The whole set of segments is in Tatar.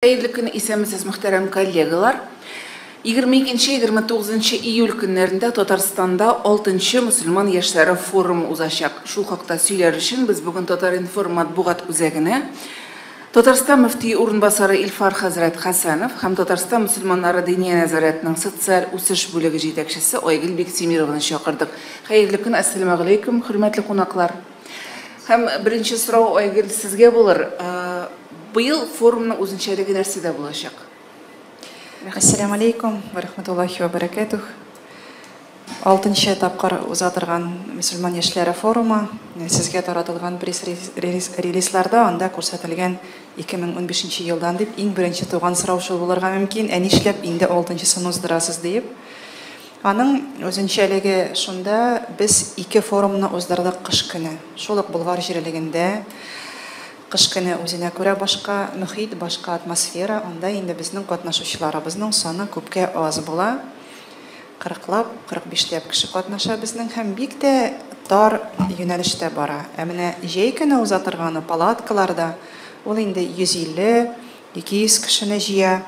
Хәерле көн, исәнмесез, мөхтәрәм коллегалар. 22-29 июль көннәрендә Татарстанда 6 мөселман яшьләре форумы узачак. Шул хакта сөйләр өчен без бүген Татар-информ матбугат үзәгенә Татарстан мөфтие урынбасары Илфар хәзрәт Хәсәнов һәм Татарстан мөселманнары Диния нәзарәтенең социаль үсеш бүлеге җитәкчесе Айгөл Биктимированы чакырдык. Хәерле көн, әссәламәгаләйкүм, хөрмәтле кунаклар. Һәм беренче сорау, Айгөл, сезгә булыр. Быел форумның үзенчәлеге нәрсәдә булачак? Әссәламү алейкум ва рахматуллахи ва баракатух. Алтынчы тапкыр уза торган мөселман яшьләре форумы. Сезгә таратылган пресс-релизларда анда күрсәтелгән 2015 елдан дип иң беренче туган сорау шул булырга мөмкин, ә нишләп инде алтынчысын уздырасыз диеп. Аның үзенчәлеге шунда, без ике форумны уздырдык кыш көне. Шул ук Болгар җирлегендә кыш көне үзенә күрә башка мөхит, башка атмосфера, анда инде безнең катнашучыларыбызның саны күпкә аз була. Кырыклап, 45 ләп кеше катнаша безнең һәм бик тә тар юнәлештә бара. Ә менә җәй көне уза торганы палаткаларда, ул инде 150, 200 кешене җыя.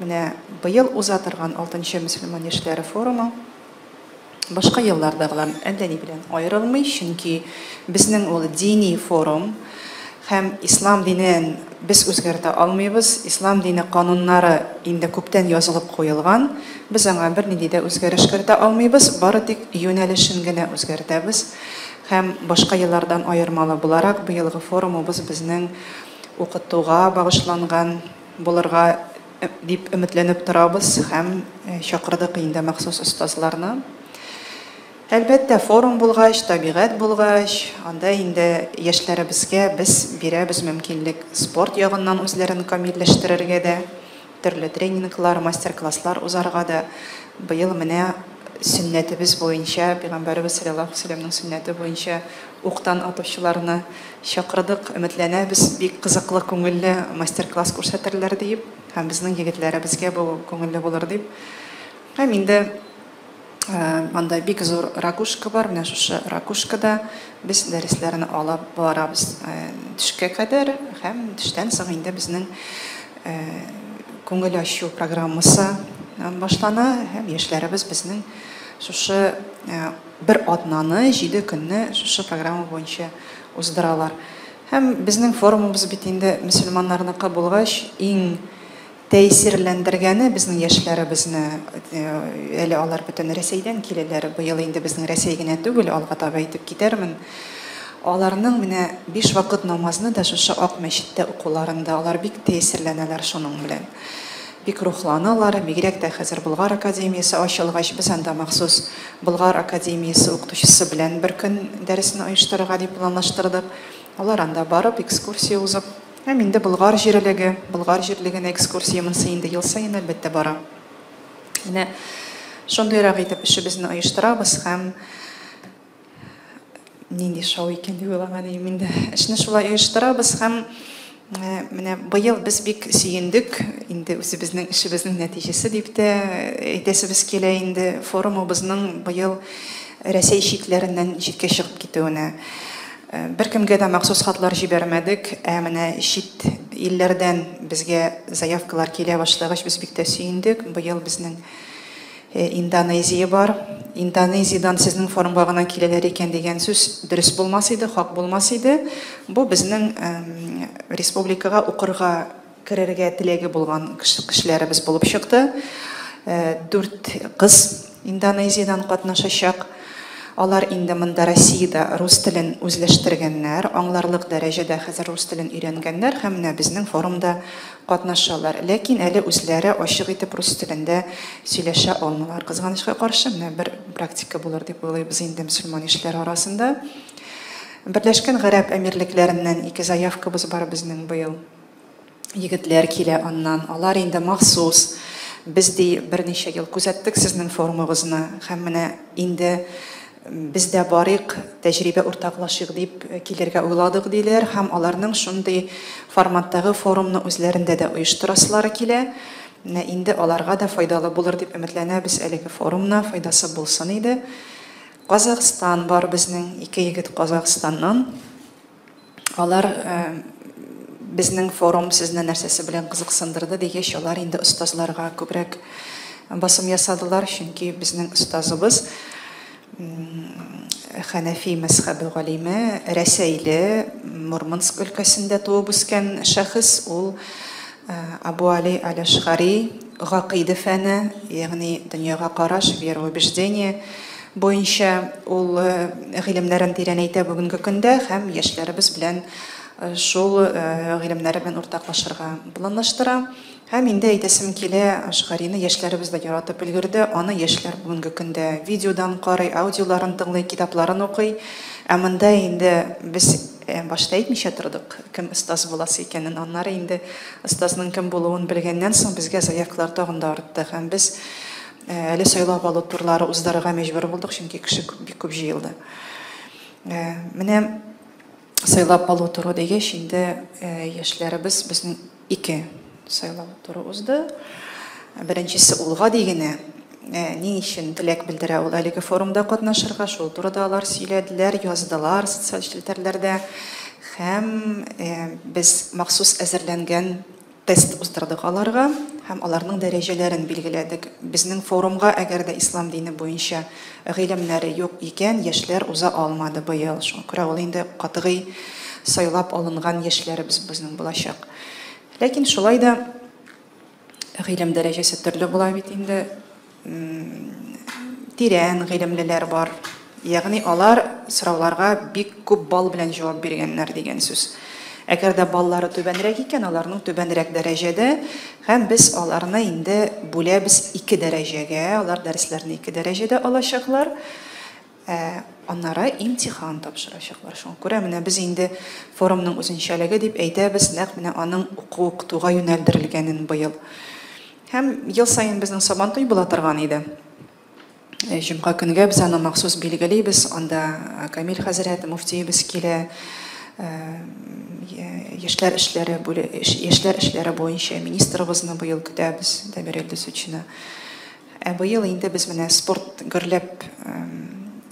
Менә быел уза торган алтынчы мөселман яшьләре форумы башка еллардагылар әллә ни белән аерылмый, чөнки безнең ул дини форум һәм ислам динен без үзгәртә алмыйбыз. Ислам дине кануннары инде күптән язылып куелган. Без аңа бернинди дә үзгәреш кертә алмыйбыз, бары тик юнәлешен генә үзгәртәбез. Һәм башка еллардан аермалы буларак, быелгы форумыбыз безнең укытуга багышланган булырга дип өметләнеп торабыз һәм чакырдык инде махсус остазларны. Әлбәттә, форум булгач, табигать булгач, анда инде яшьләребезгә без бирәбез мөмкинлек спорт ягыннан үзләрен камилләштерергә дә, төрле тренинглар, мастер-класслар узарга да. Быел менә сөннәтебез буенча, Пәйгамбәребез салләллаһу галәйһи ва сәлләмнең сөннәте буенча уктан атучыларны чакырдык, өметләнәбез, бик кызыклы, күңелле мастер-класс күрсәтерләр диеп, һәм безнең егетләребезгә бу күңелле булыр дип. Һәм инде анда бик зур ракушка бар, менә шушы ракушкада без дәресләрне алып барабыз төшкә кадәр, һәм төштән соң инде безнең күңел ачу программасы башлана, һәм яшьләребез безнең шушы бер атнаны, 7 көнне шушы программа буенча уздыралар. Һәм безнең форумыбыз бит инде мөселманнарныкы булгач, иң тәэсирләндергәне безнең яшьләребезне, әле алар бөтен Рәсәйдән киләләр, быел инде безнең Рәсәй генә түгел, алга таба әйтеп китәрмен. Аларның менә 5 вакыт намазны да шушы Ак мәчеттә укуларында алар бик тәэсирләнәләр шуның белән. Бик рухланалар, бигрәк тә хәзер Болгар академиясе ачылгач, без анда махсус Болгар академиясе укытучысы белән бер көн дәресне оештырырга дип планлаштырдык. Алар анда барып, экскурсия узып, һәм инде Болгар җирлеге, Болгар җирлегенә экскурсия монысы инде ел саен әлбәттә бара. Менә шундыйрак итеп эшебезне оештырабыз һәм нинди шоу икән дип уйлаган идем инде. Эшне шулай оештырабыз һәм менә быел без бик сөендек, инде үзебезнең эшебезнең нәтиҗәсе дип тә әйтәсебез килә инде форумыбызның быел Рәсәй чикләреннән читкә чыгып китүенә. Беркемгә дә махсус хатлар җибәрмәдек, ә менә чит илләрдән безгә заявкалар килә башлагач, без бик тә сөендек. Быел безнең Индонезия бар. Индонезиядән сезнең форумга гына киләләр икән дигән сүз дөрес булмас иде, хак булмас иде. Бу безнең республикага укырга керергә теләге булган кешеләребез булып чыкты. 4 кыз Индонезиядән катнашачак. Алар инде монда Россиядә рус телен үзләштергәннәр, аңларлык дәрәҗәдә хәзер рус телен өйрәнгәннәр һәм менә безнең форумда катнашалар. Ләкин әле үзләре ачык итеп рус телендә сөйләшә алмыйлар. Кызганычка каршы, менә бер практика булыр дип уйлыйбыз инде мөселман яшьләре арасында. Берләшкән Гарәп Әмирлекләреннән 2 заявкабыз бар безнең быел. Егетләр килә аннан. Алар инде махсус. Без ди берничә ел күзәттек сезнең форумыгызны һәм менә инде без дә барыйк, тәҗрибә уртаклашыйк дип килергә уйладык диләр һәм аларның шундый форматтагы форумны үзләрендә дә оештырасылары килә. Менә инде аларга да файдалы булыр дип өметләнәбез әлеге форумны, файдасы булсын иде. Казахстан бар безнең, 2 егет Казахстаннан. Алар Безнең форум сезне нәрсәсе белән кызыксындырды дигәч, алар инде остазларга күбрәк басым ясадылар, чөнки безнең остазыбыз Хәнәфи мәзхәбе галиме, рәсәйле, Мурманск өлкәсендә туып үскән шәхес, ул Абу Али аль-Ашгари гакыйдә фәне, ягъни дөньяга караш, вероубеждение буенча ул гыйлемнәрен тирәнәйтә бүгенге көндә һәм яшьләребез белән шул гыйлемнәре белән уртаклашырга планлаштыра. Һәм инде әйтәсем килә, Ашгарины яшьләребез дә яратып өлгерде. Аны яшьләр бүгенге көндә видеодан карый, аудиоларын тыңлый, китапларын укый. Ә монда инде без башта әйтмичә тордык, кем остаз буласы икәнен. Аннары инде остазның кем булуын белгәннән соң безгә заявкалар тагын да артты. Һәм без әле сайлап алу турлары уздырырга мәҗбүр булдык, чөнки кеше бик күп җыелды. Менә сайлап алу туры дигәч, инде яшьләребез безнең ике сайлау туры узды. Беренчесе ул гади генә, ни өчен теләк белдерә ул әлеге форумда катнашырга, шул турыда алар сөйләделәр, яздылар социаль челтәрләрдә. Һәм без махсус әзерләнгән тест уздырдык аларга һәм аларның дәрәҗәләрен билгеләдек. Безнең форумга, әгәр дә ислам дине буенча гыйлемнәре юк икән, яшьләр уза алмады быел. Шуңа күрә ул инде катгый сайлап алынган яшьләребез безнең булачак. Ләкин шулай да гыйлем дәрәҗәсе төрле була бит инде. Тирән гыйлемлеләр бар. Ягъни алар сорауларга бик күп балл белән җавап биргәннәр дигән сүз. Әгәр дә баллары түбәнрәк икән, аларның түбәнрәк дәрәҗәдә, һәм без аларны инде бүләбез ике дәрәҗәгә, алар дәресләрне ике дәрәҗәдә алачаклар. Аннары имтихан тапшырачаклар. Шуңа күрә менә без инде форумның үзенчәлеге дип әйтәбез, нәкъ менә аның уку-укытуга юнәлдерелгәнен быел. Һәм ел саен безнең Сабантуй була торган иде. Җомга көнгә без аны махсус билгелибез. Анда Камил хәзрәт, муфтиебез килә. Яшьләр эшләре яшьләр эшләре буенча министрыбызны быел көтәбез, Дамир Илдусовичны. Ә быел инде без менә спорт гөрләп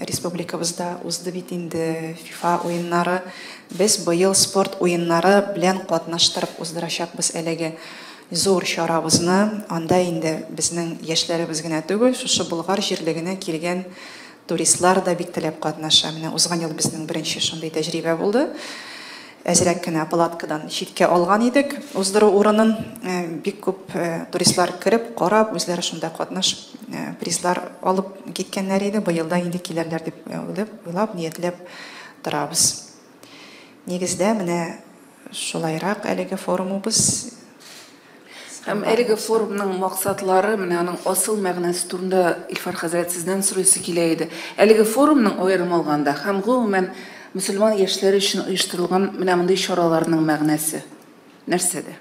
республикабызда узды бит инде FIFA уеннары. Без быел спорт уеннары белән катнаштырып уздырачакбыз әлеге зур чарабызны. Анда инде безнең яшьләребез генә түгел, шушы Болгар җирлегенә килгән туристлар да бик теләп катнаша. Менә узган ел безнең беренче шундый тәҗрибә булды. Әзрәк кенә палаткадан читкә алган идек уздыру урынын. Бик күп туристлар кереп, карап, үзләре шунда катнашып, призлар алып киткәннәр иде. Быел да инде килерләр дип уйлап, ниятләп торабыз. Нигездә менә шулайрак әлеге форумыбыз. Һәм әлеге форумның максатлары, менә аның асыл мәгънәсе турында Илфар хәзрәт сездән сорыйсы килә иде. Әлеге форумның аерым алганда һәм гомумән мөселман яшьләре өчен оештырылган менә мондый чараларның мәгънәсе нәрсәдә?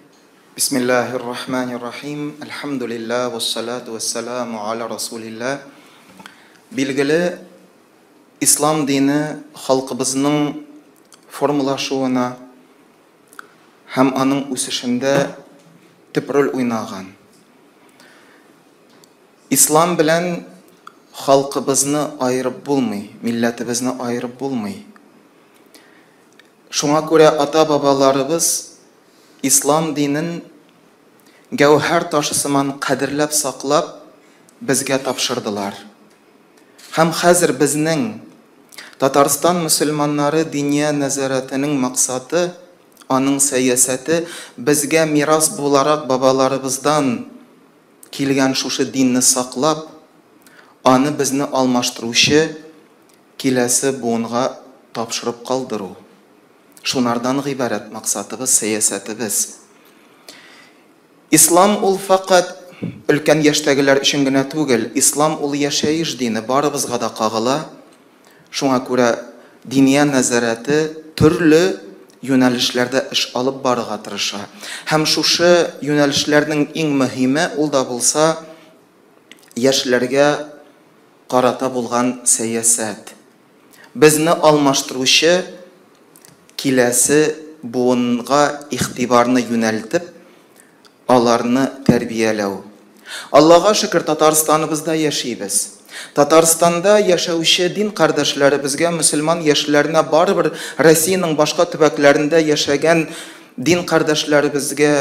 Бисмиллаһир рахманир рахим. Әлхәмдүлилләһ вассалату вассаламу аля расулилла. Билгеле, ислам дине халкыбызның формалашуына һәм аның үсешендә төп роль уйнаган. Ислам белән халкыбызны аерып булмый, милләтебезне аерып булмый. Шуңа күрә ата-бабаларыбыз ислам динен гәүһәр ташы сыман кадерләп саклап безгә тапшырдылар. Һәм хәзер безнең Татарстан мөселманнары диния нәзарәтенең максаты, аның сәясәте безгә мирас буларак бабаларыбыздан килгән шушы динне саклап, аны безне алмаштыручы киләсе буынга тапшырып калдыру. Шунардан гыйбарәт максатыбыз, сәясәтебез. Ислам ул фақат өлкән яшьтәгеләр өчен генә түгел, ислам ул яшәеш дине, барыбызга да кагыла. Шуңа күрә диния нәзарәте төрле юнәлешләрдә эш алып барырга тырыша. Һәм шушы юнәлешләрнең иң мөһиме ул да булса яшьләргә карата булган сәясәт. Безне алмаштыручы киләсе буынга игътибарны юнәлтеп, аларны тәрбияләү. Аллага шөкер, Татарстаныбызда яшибез. Татарстанда яшәүче дин кардәшләребезгә, мөселман яшьләренә барыбер Россиянең башка төбәкләрендә яшәгән дин кардәшләребезгә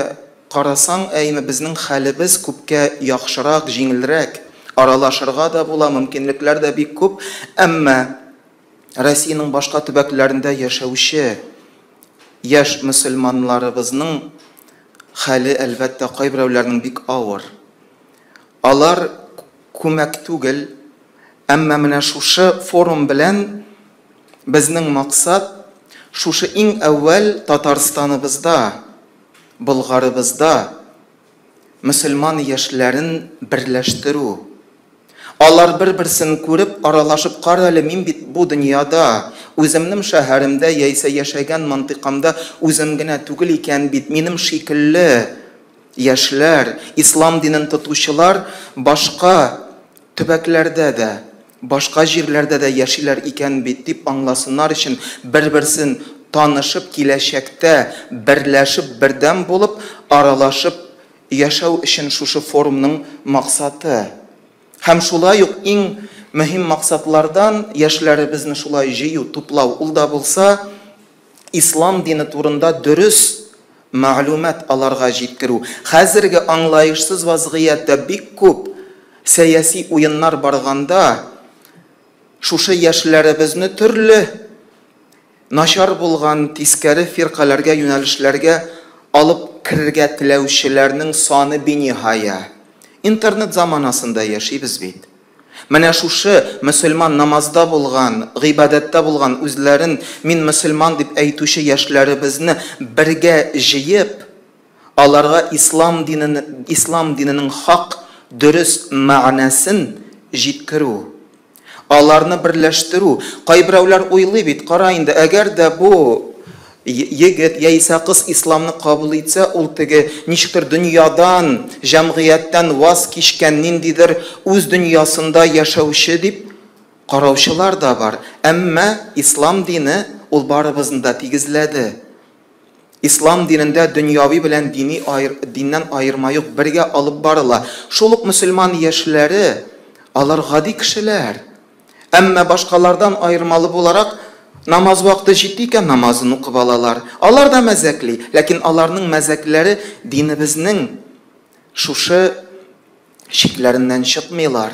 карасаң, әйме, безнең хәлебез күпкә яхшырак, җиңелрәк, аралашырга да була, мөмкинлекләр дә бик күп, әмма Россиянең башка төбәкләрендә яшәүче яшь мөселманнарыбызның хәле, әлбәттә, кайберәүләрнең бик авыр. Алар күмәк түгел, әмма менә шушы форум белән безнең максат шушы иң әүвәл Татарстаныбызда, Болгарыбызда мөселман яшьләрен берләштерү. Алар бер-берсен күреп, аралашып, кара әле, мин бит бу дөньяда, үземнең шәһәремдә яисә яшәгән мантыйкамда үзем генә түгел икән бит, минем шикелле яшьләр, ислам динен тотучылар башка төбәкләрдә дә, башка җирләрдә дә яшиләр икән бит, дип аңласыннар өчен бер-берсен танышып, киләчәктә берләшеп, бердәм булып, аралашып яшәү өчен шушы форумның максаты. Һәм шулай ук иң мөһим максатлардан яшьләребезне шулай җыю, туплау, ул да булса ислам дине турында дөрес мәгълүмат аларга җиткерү. Хәзерге аңлаешсыз вазгыятьтә бик күп сәяси уеннар барганда, шушы яшьләребезне төрле начар булган тискәре фиркаләргә, юнәлешләргә алып керергә теләүчеләрнең саны биниһая. Интернет заманасында яшибез бит. Менә шушы мөселман намазда булган, гыйбадәттә булган, үзләрен мин мөселман дип әйтүче яшьләребезне бергә җыеп, аларга ислам динен, ислам диненең хак, дөрес мәгънәсен җиткерү. Аларны берләштерү. Кайберәүләр уйлый бит, кара инде, әгәр дә бу егет яисә кыз исламны кабул итсә, ул теге ничектер дөньядан, җәмгыятьтән ваз кичкән, ниндидер үз дөньясында яшәүче дип караучылар да бар. Әмма ислам дине ул барыбызны да тигезләде. Ислам динендә дөньяви белән дини диннән аерма юк, бергә алып барыла. Шул ук мөселман яшьләре, алар гади кешеләр. Әмма башкалардан аермалы буларак, намаз вакыты җитте икән, намазын укып алалар. Алар да мәзәкли, ләкин аларның мәзәкләре динебезнең шушы чикләреннән чыкмыйлар.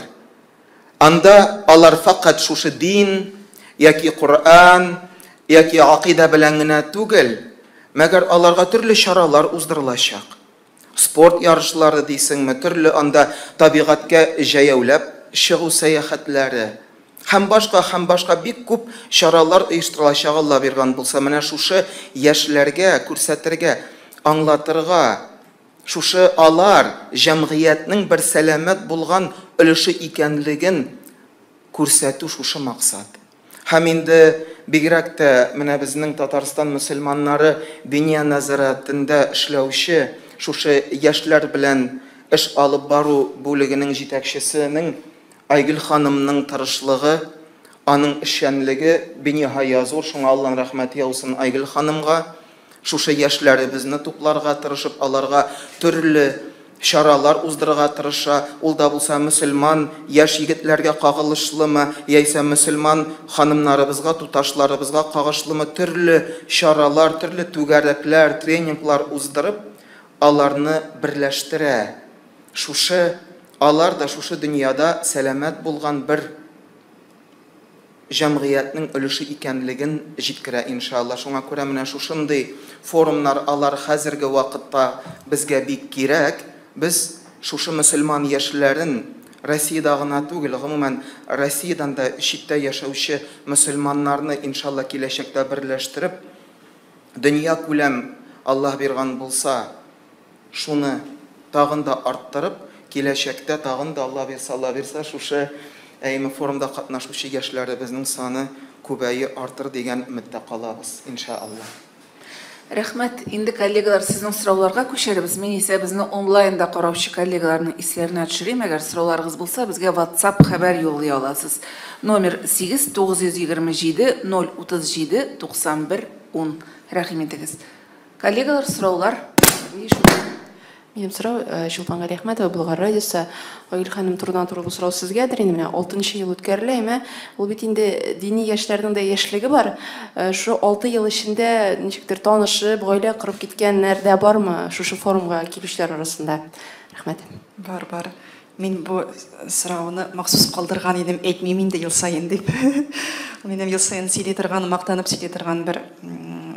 Анда алар фақат шушы дин яки Коръән яки акыйда белән генә түгел, мәгәр аларга төрле чаралар уздырылачак. Спорт ярышлары дисеңме, төрле анда табигатькә җәяүләп чыгу сәяхәтләре һәм башка бик күп чаралар оештырылачак, Алла биргән булса. Менә шушы яшьләргә күрсәтергә, аңлатырга, шушы алар җәмгыятьнең бер сәламәт булган өлеше икәнлеген күрсәтү шушы максат. Һәм инде бигрәк тә менә безнең Татарстан мөселманнары Диния нәзарәтендә эшләүче шушы яшьләр белән эш алып бару бүлегенең җитәкчесенең Айгөл ханымның тырышлыгы, аның эшчәнлеге биниһая зур, шуңа Аллаһның рәхмәте яусын Айгөл ханымга. Шушы яшьләребезне тупларга тырышып, аларга төрле чаралар уздырырга тырыша. Ул да булса мөселман яшь егетләргә кагылышлымы, яисә мөселман ханымнарыбызга, туташларыбызга кагышлымы, төрле чаралар, төрле түгәрәкләр, тренинглар уздырып, аларны берләштерә. Шушы алар да шушы дөньяда сәламәт булган бер җәмгыятьнең өлеше икәнлеген җиткерә иншалла. Шуңа күрә менә шушындый форумнар алар хәзерге вакытта безгә бик кирәк. Без шушы мөселман яшьләрен Россиядә гына түгел, гомумән Россиядән дә читтә яшәүче мөселманнарны иншалла киләчәктә берләштереп, дөнья күләм Аллаһ биргән булса, шуны тагын да арттырып, киләчәктә тагын да Алла бирсә, Алла бирсә, шушы әйме форумда катнашучы яшьләребезнең саны күбәер, артыр дигән өметтә калабыз, иншалла. Рәхмәт. Инде коллегалар, сезнең сорауларга күчәрбез. Мин исә безне онлайнда караучы коллегаларның исләренә төшерим. Әгәр сорауларыгыз булса, безгә WhatsApp хәбәр юллый аласыз. Номер 8 927 037 91 10. Рәхим итегез. Коллегалар, сораулар? Минем сорау, Чулпан Галиәхмәтова, Болгар радиосы. Айгөл ханым, турыдан-туры бу сорау сезгәдер инде. Менә алтынчы ел үткәрелә, әмма ул бит инде дини яшьләрнең дә яшьлеге бар. Шушы 6 ел эчендә ничектер танышып, гаилә корып киткәннәр дә бармы шушы форумга килүчеләр арасында? Рәхмәт. Бар, бар. Мин бу сорауны махсус калдырган идем, әйтмим инде ел саен дип. Минем ел саен сөйли торган, мактанып сөйли торган бер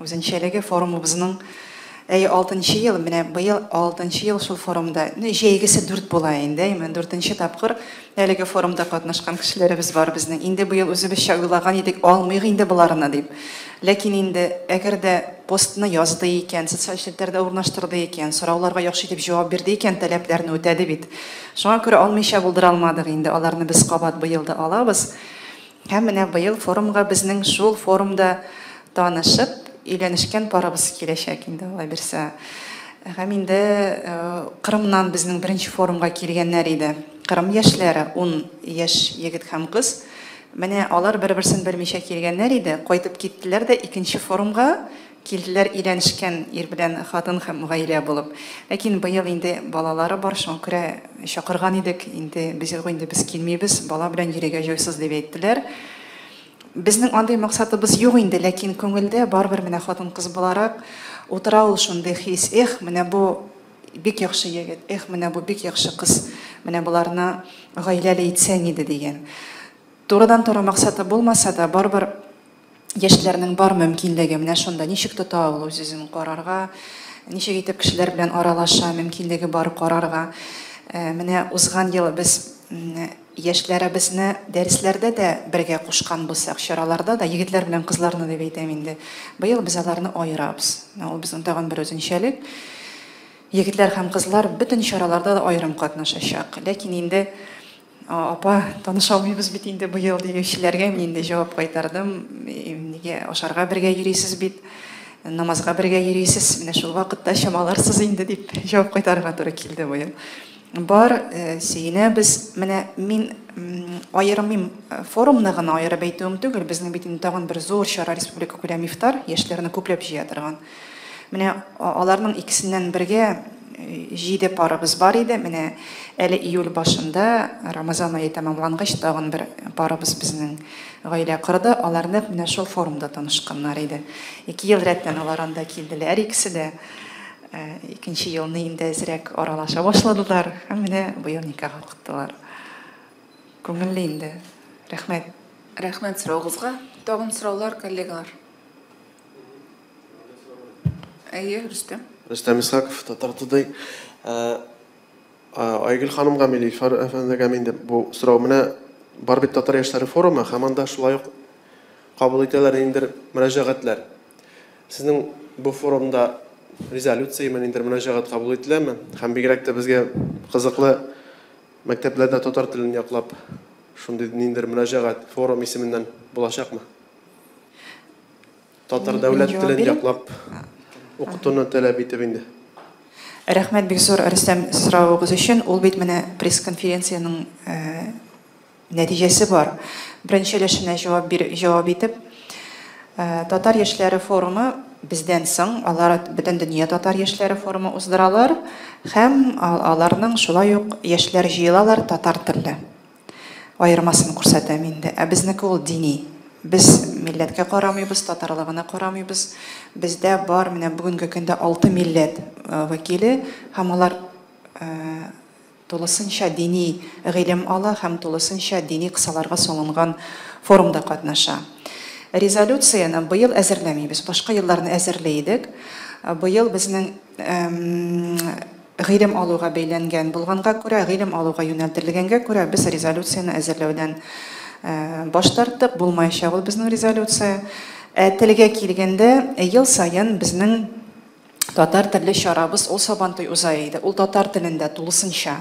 үзенчәлеге форумыбызның. Әй, алтынчы ел, менә быел алтынчы ел шул форумда. Ну, җәйгесе дүрт була инде, менә дүртенче тапкыр әлеге форумда катнашкан кешеләребез бар безнең. Инде быел үзебезчә уйлаган идек, алмыйк инде боларны дип. Ләкин инде әгәр дә постны язды икән, социаль челтәрдә урнаштырды икән, сорауларга яхшы итеп җавап бирде икән, таләпләрне үтәде бит. Шуңа күрә алмыйча булдыра алмадык инде, аларны без кабат быел да алабыз. Һәм менә быел форумга безнең шул форумда танышып, өйләнешкән парыбыз киләчәк инде, Алла бирсә. Һәм инде Кырымнан безнең беренче форумга килгәннәр иде. Кырым яшьләре, 10 яшь егет һәм кыз. Менә алар бер-берсен белмичә килгәннәр иде, кайтып киттеләр дә икенче форумга килделәр өйләнешкән ир белән хатын һәм гаилә булып. Ләкин быел инде балалары бар, шуңа күрә чакырган идек, инде без юк инде без килмибез, бала белән йөрергә җайсыз дип әйттеләр. Безнең андый максатыбыз юк инде, ләкин күңелдә барыбер менә хатын-кыз буларак утыра ул шундый хис, эх, менә бу бик яхшы егет, эх, менә бу бик яхшы кыз, менә боларны гаиләле итсәң иде дигән. Турыдан-туры максаты булмаса да, барыбер яшьләрнең бар мөмкинлеге менә шунда, ничек тота ул үз-үзен карарга, ничек итеп кешеләр белән аралаша, мөмкинлеге бар карарга. Менә узган ел без яшьләребезне дәресләрдә дә бергә кушкан булсак, чараларда да, егетләр белән кызларны дип әйтәм инде. Быел без аларны аерабыз. Ул безнең тагын бер үзенчәлек. Егетләр һәм кызлар бөтен чараларда да аерым катнашачак. Ләкин инде апа, таныша алмыйбыз бит инде быел диючеләргә мин инде җавап кайтардым. Нигә ашарга бергә йөрисез бит, намазга бергә йөрисез, менә шул вакытта чамаларсыз инде дип җавап кайтарырга туры килде быел. Бар, сөенәбез. Менә мин аермыйм, форумны гына аерып әйтүем түгел, безнең бит инде тагын бер зур чара республика күләм ифтар, яшьләрне күпләп җыя торган. Менә аларның икесеннән бергә 7 парыбыз бар иде. Менә әле июль башында Рамазан ае тәмамлангач тагын бер парыбыз безнең гаилә корды. Алар нәкъ менә шул форумда танышканнар иде. 2 ел рәттән алар анда килделәр икесе дә. Икенче елны инде әзрәк аралаша башладылар һәм менә быел никах укыттылар. Күңелле инде. Рәхмәт. Рәхмәт сорауыгызга. Тагын сораулар, коллегалар? Әйе, Рөстәм. Рөстәм Исхаков, Татар Today. Айгөл ханымга, мин Илфар әфәндегә инде бу сорау. Менә бар бит Татар яшьләре форумы, һәм анда шулай ук кабул итәләр ниндидер мөрәҗәгатьләр. Сезнең бу форумда резолюция ниндидер мөрәҗәгать кабул ителәме? Һәм бигрәк тә безгә кызыклы мәктәпләрдә татар телен яклап шундый ниндидер мөрәҗәгать форум исеменнән булачакмы? Татар дәүләт телен яклап укытуны таләп итеп инде. Рәхмәт бик зур, Рөстәм, соравыгыз өчен. Ул бит менә пресс-конференциянең нәтиҗәсе бар. Беренче өлешенә җавап итеп, Татар яшьләре форумы бездән соң, алар бөтен дөнья татар яшьләре форумы уздыралар һәм аларның шулай ук яшьләр җыелалар татар телле. Аермасын күрсәтәм инде. Ә безнеке ул дини. Без милләткә карамыйбыз, татарлыгына карамыйбыз. Бездә бар менә бүгенге көндә 6 милләт вәкиле һәм алар тулысынча дини гыйлем ала һәм тулысынча дини кысаларга салынган форумда катнаша. Резолюцияне быел әзерләмибез, башка елларны әзерли идек. Быел безнең гыйлем алуга бәйләнгән булганга күрә, гыйлем алуга юнәлдерелгәнгә күрә без резолюцияне әзерләүдән баш тарттык, булмаячак ул безнең резолюция. Ә телгә килгәндә, ел саен безнең татар телле чарабыз ул Сабантуй уза иде. Ул татар телендә тулысынча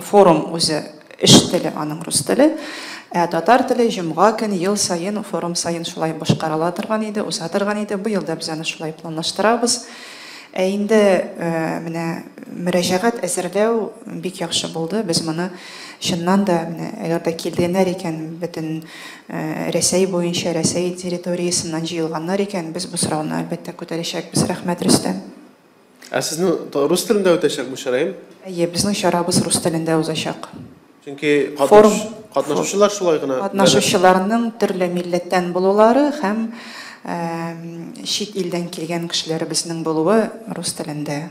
форум үзе эш теле, аның рус теле. Ә татар теле җомга көн ел саен, форум саен шулай башкарыла торган иде, уза торган иде. Быел да без аны шулай планлаштырабыз. Ә инде менә мөрәҗәгать әзерләү бик яхшы булды. Без моны чыннан да менә әгәр дә килгәннәр икән, бөтен Рәсәй буенча, Рәсәй территориясеннән җыелганнар икән, без бу сорауны әлбәттә күтәрәчәкбез. Рәхмәт, Рөстәм. Ә сезнең рус телендә үтәчәк бу чара, әйеме? Әйе, безнең чарабыз рус телендә узачак. Чөнки Форум. катнашучылар шулай гына. Катнашучыларның төрле милләттән булулары һәм чит илдән килгән кешеләребезнең булуы рус телендә.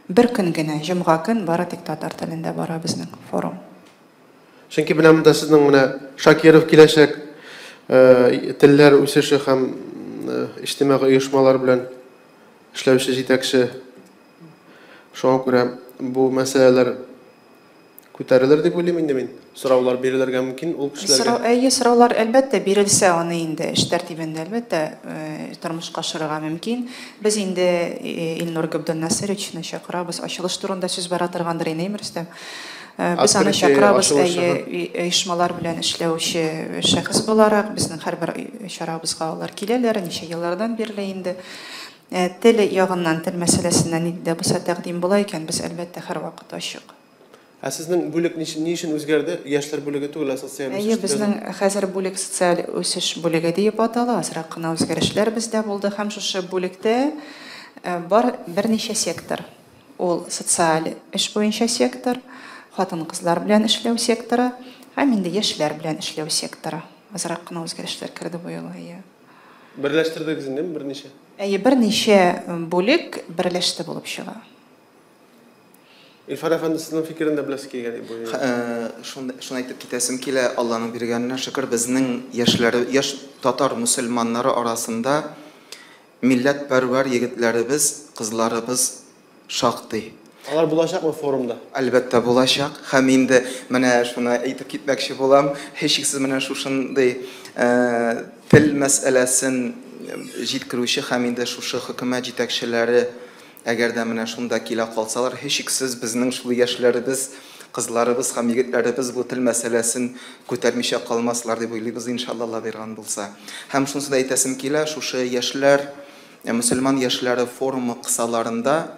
Бер көн генә, җомга көн, бары тик татар телендә бара безнең форум. Чөнки менә монда сезнең менә Шакиров киләчәк, телләр үсеше һәм иҗтимагый оешмалар белән эшләүче җитәкче. Шуңа күрә бу мәсьәләләр күтәрелер дип уйлыйм инде мин. Сораулар бирелергә мөмкин ул кешеләргә. Әйе, сораулар әлбәттә бирелсә, аны инде эш тәртибендә әлбәттә тормышка ашырырга мөмкин. Без инде Илнур Габдулнасыровичны чакырабыз. Ачылыш турында сүз бара торгандыр инде, Рөстәм. Без аны чакырабыз, әйе, оешмалар белән эшләүче шәхес буларак, безнең һәрбер чарабызга алар киләләр, ничә еллардан бирле инде. Тел ягыннан, тел мәсьәләсеннән нинди дә булса тәкъдим була икән, без әлбәттә һәрвакыт ачык. Ә сезнең бүлек ни өчен үзгәрде? Яшьләр бүлеге түгел, ә социаль үсеш. Әйе, безнең хәзер бүлек социаль үсеш бүлеге диеп атала. Азрак кына үзгәрешләр бездә булды һәм шушы бүлектә бар берничә сектор. Ул социаль эш буенча сектор, хатын-кызлар белән эшләү секторы һәм инде яшьләр белән эшләү секторы. Азрак кына үзгәрешләр керде бу юлы, әйе. Берләштердегез инде берничә? Әйе, берничә бүлек берләште булып чыга. Илфар әфәнде, сезнең фикерен дә беләсе килгән бу. Шуны әйтеп китәсем килә, Алланың биргәненә шөкер, безнең яшьләре, яшь татар мөселманнары арасында милләтпәрвәр егетләребез, кызларыбыз шактый. Алар булачакмы форумда? Әлбәттә булачак. Һәм инде менә шуны әйтеп китмәкче булам, һичшиксез менә шушындый тел мәсьәләсен җиткерүче һәм инде шушы хөкүмәт җитәкчеләре әгәр дә менә шунда килә калсалар, һичшиксез безнең шул яшьләребез, кызларыбыз һәм егетләребез бу тел мәсьәләсен күтәрмичә калмаслар дип уйлыйбыз, иншалла, Алла биргән булса. Һәм шунысын да әйтәсем килә, шушы яшьләр, мөселман яшьләре форумы кысаларында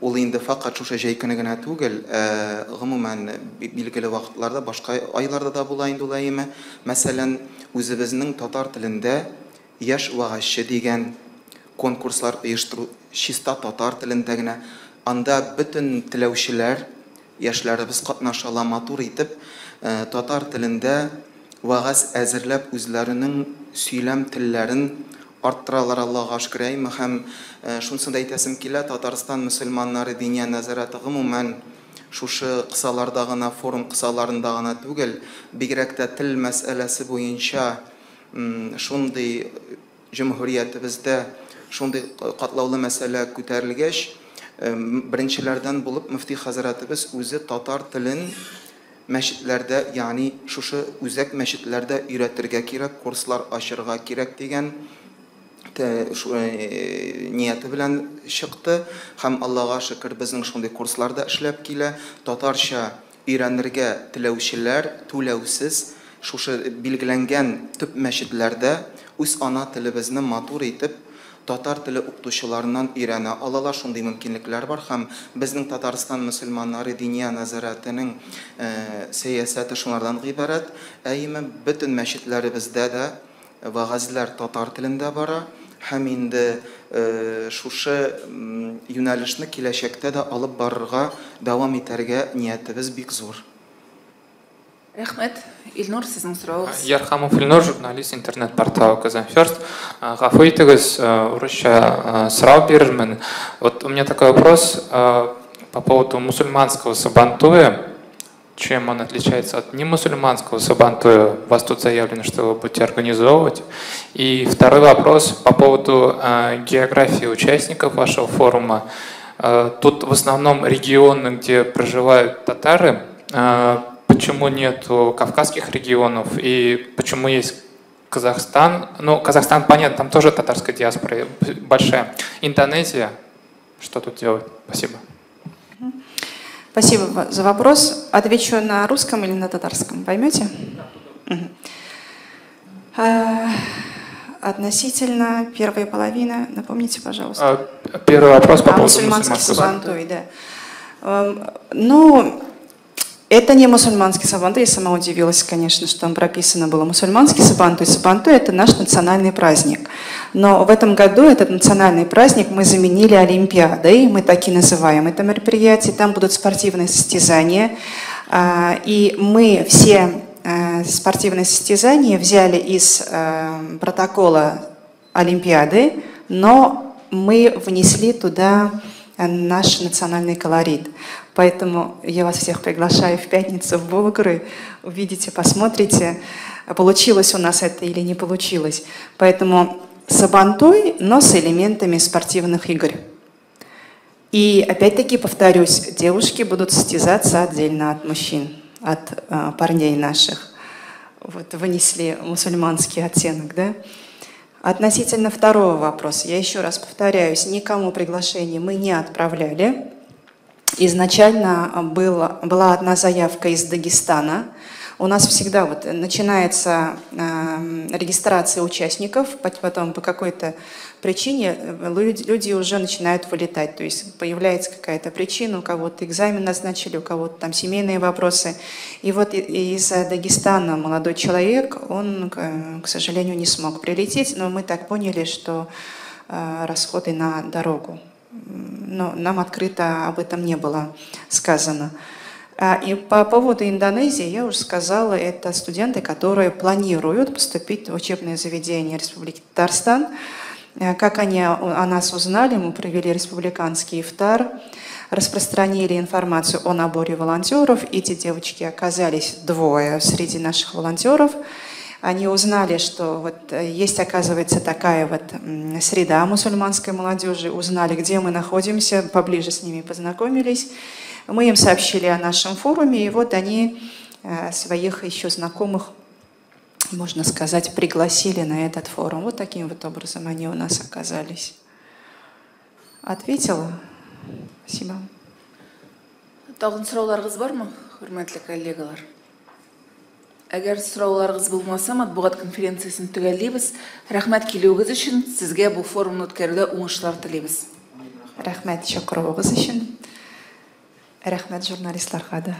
ул инде фақат шушы җәй көне генә түгел, гомумән билгеле вакытларда, башка айларда да була инде ул, әйеме. Мәсәлән, үзебезнең татар телендә яшь вагазчы дигән конкурслар оештыру чиста татар телендә генә. Анда бөтен теләүчеләр, яшьләребез катнаша ала, матур итеп татар телендә вагаз әзерләп үзләренең сөйләм телләрен арттыралар, Аллаһка шөкер, әйме. Һәм шунысын да әйтәсем килә, Татарстан мөселманнары диния нәзарәте гомумән шушы кысаларда гына, форум кысаларында гына түгел, бигрәк тә тел мәсьәләсе буенча шундый җөмһүриятебездә шундый катлаулы мәсьәлә күтәрелгәч, беренчеләрдән булып мөфти хәзрәтебез үзе татар телен мәчетләрдә, ягъни шушы үзәк мәчетләрдә өйрәтергә кирәк, курслар ачырга кирәк дигән нияте белән чыкты. Һәм Аллаһка шөкер, безнең шундый курслар да эшләп килә. Татарча өйрәнергә теләүчеләр түләүсез шушы билгеләнгән төп мәчетләрдә үз ана телебезне матур итеп татар теле укытучыларыннан өйрәнә алалар, шундый мөмкинлекләр бар. Һәм безнең Татарстан мөселманнары диния нәзарәтенең сәясәте шулардан гыйбарәт. Әйеме, бөтен мәчетләребездә дә вагазлар татар телендә бара. Һәм инде шушы юнәлешне киләчәктә дә алып барырга, дәвам итәргә ниятебез бик зур. Рәхмәт. Илнур, сезнең соравыгыз. Ярхамов Илнур, журналист интернет-портала Казан Ферст. Гафу итегез, урысча сорау бирермен. Вот у меня такой вопрос по поводу мусульманского сабантуя. Чем он отличается от немусульманского сабантуя? У вас тут заявлено, что вы будете организовывать. И второй вопрос по поводу географии участников вашего форума. Тут в основном регионы, где проживают татары. Почему нет кавказских регионов и почему есть Казахстан? Ну, Казахстан, понятно, там тоже татарская диаспора большая. Индонезия, что тут делать? Спасибо. Спасибо за вопрос. Отвечу на русском или на татарском, поймете? Относительно первой половины, напомните, пожалуйста. Первый вопрос по поводу мусульманского сабантуй, да. Ну, Это не мусульманский Сабантуй. Я сама удивилась, конечно, что там прописано было мусульманский Сабантуй. Сабантуй – это наш национальный праздник. Но в этом году этот национальный праздник мы заменили Олимпиадой. Мы так и называем это мероприятие. Там будут спортивные состязания. И мы все спортивные состязания взяли из протокола Олимпиады, но мы внесли туда наш национальный колорит. Поэтому я вас всех приглашаю в пятницу в Болгары. Увидите, посмотрите, получилось у нас это или не получилось. Поэтому Сабантуй, но с элементами спортивных игр. И опять-таки повторюсь, девушки будут состязаться отдельно от мужчин, от парней наших. Вот вынесли мусульманский оттенок, да? Относительно второго вопроса, я еще раз повторяюсь, никому приглашение мы не отправляли. Изначально была одна заявка из Дагестана. У нас всегда вот начинается регистрация участников, потом по какой-то причине люди уже начинают вылетать. То есть появляется какая-то причина, у кого-то экзамен назначили, у кого-то там семейные вопросы. И вот из Дагестана молодой человек, он, к сожалению, не смог прилететь, но мы так поняли, что расходы на дорогу. Но нам открыто об этом не было сказано. И по поводу Индонезии я уже сказала, это студенты, которые планируют поступить в учебное заведение Республики Татарстан. Как они о нас узнали, мы провели республиканский ифтар, распространили информацию о наборе волонтеров. Эти девочки оказались двое среди наших волонтеров. Они узнали, что вот есть, оказывается, такая вот среда мусульманской молодежи, узнали, где мы находимся, поближе с ними познакомились. Мы им сообщили о нашем форуме, и вот они своих еще знакомых, можно сказать, пригласили на этот форум. Вот таким вот образом они у нас оказались. Ответила? Спасибо. Тагын сорауларыгыз бармы, хөрмәтле коллегалар? Әгәр сорауларыгыз булмаса, матбугат конференциясен төгәллибез. Рәхмәт килүегез өчен, сезгә бу форумны үткәрүдә уңышлар телибез. Рәхмәт чакыруыгыз өчен. Рәхмәт журналистларга да.